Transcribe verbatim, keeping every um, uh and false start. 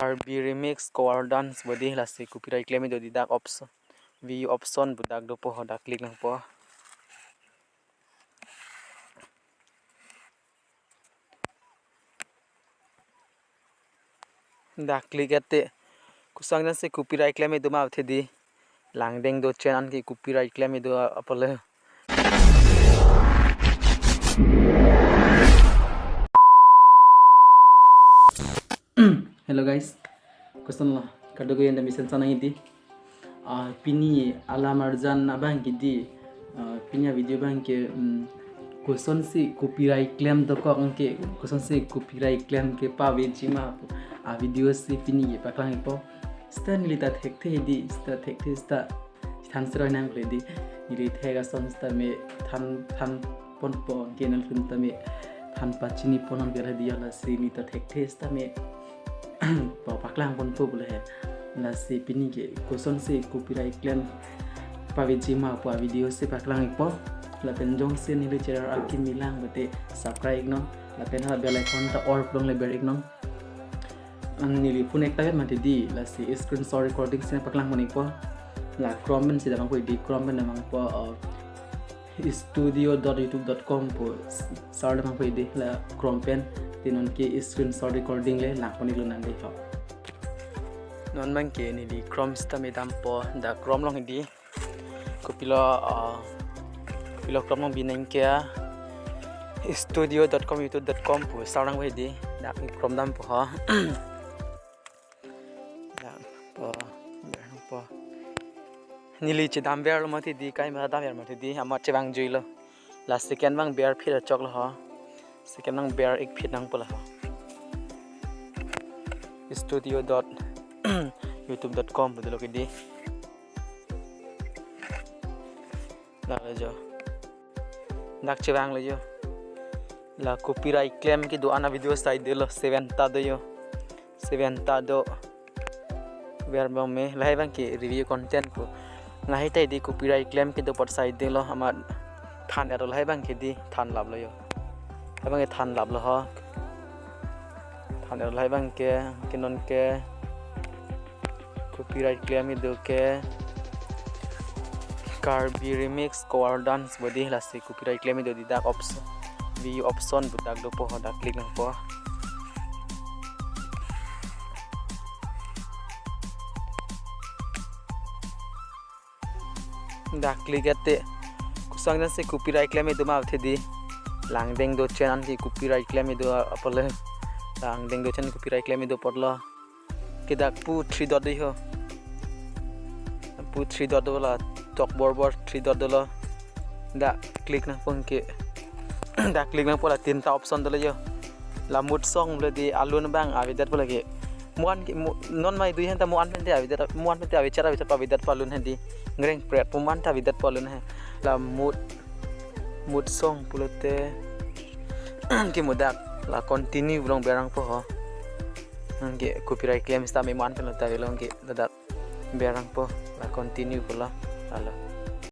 Karbi remix cover dance body, lasi copyright claim do di, dak option, view option pu dak dopo ho, dak click nangpo. Dak click ate koson dance copyright claim do ma athe di. Langdeng dochen anke copyright claim do apot le. Hello guys, koson lo, kadokave anta mesen sana hidi. Ah, pini alam arjan abang ke di, ah, pini video abang ke, mm, kosonsi copyright claim dokok anke, kosonsi copyright claim kepaveji ma pu a video si pini ke paklang ikpo. Seta neli ta thekthe di, seta thekthe seta than seroi nangkle di. Neli thek ason seta me than, than ponpo, anke nanglitum ta me than pachini pon nangkle di, lasi neli ta thekthe seta me pa paklang ponpo pu le he. Lasi pini ke kosonsi copyright claim paveji ma pu a video si paklang ikpo. Lapen jongsi neli channel akimi lang bete subscribe iknon. Lapen hala bell icon ta all pu longle ber iknon. Ang neli phone ekta vet mati di, lasi screenshot recording si paklang pon ikpo. La Chrome pen si dampo di, Chrome pen dampo, uh, studio dot youtube dot com pu search dampo di, la Chrome pen. Ti non ke screenshot recording le lang pon iklo nang di ho. Non abang ke neli Chrome seta me dampo, dak Chrome along di. Kopilo, ah, kopilo Chrome along bineng ke studio dot com youtube dot com pu search nangpo di. Dak Chrome dampo ho. Dampo, dampo. Neli chedam verlo mati di, kai ma dam ver mati di, amat chevang juilo. La second abang ver phit achok lo ho. Second abang ver ik phit nangpo la ho. Studio dot youtube dot com pu dolo ke di. Lalo jo. Dak chevanglo jo. La copyright claim kedo-an a video side lo, seven ta do jo. Seven ta do. Ver bom me, lahai abang ke review content pu. Lahai ta di copyright claim kedo apot side lo, amat than ero lahai abang ke di, than laplo jo. Lahai abang ke than laplo ho. Than ero lahai abang ke, ke non ke copyright claim do ke Karbi remix cover dance body, lasi copyright claim do di, dak option, view option pu dak dopo ho, dak click nangpo. Dak click ate koson dance copyright claim do ma athe di. Langdeng dochen anke copyright claim do apot le. Langdeng dochen copyright claim do apot lo. Ke dak pu three dot di ho. Pu three dot do, la tok borbor three dot dolo. Dak click nangpo ke. Dak click nangpo, la tinta option dolo jo. La mood song le di, alun abang avedetpo lake. Mo-an ke, mo-, non mai dui henta mo-an pente avedet, mo-an pente avechat avechat pavedetpo alun hedi. Ngreng pret mo-an ta avedetpo alun he. La mood, mood song pulote ke mo dak la continue pu long ber nangpo ho. Anke copyright claim seta me mo-an pen lo ta avelo, anke ladak ber nangpo, la continue pulo. Lalo.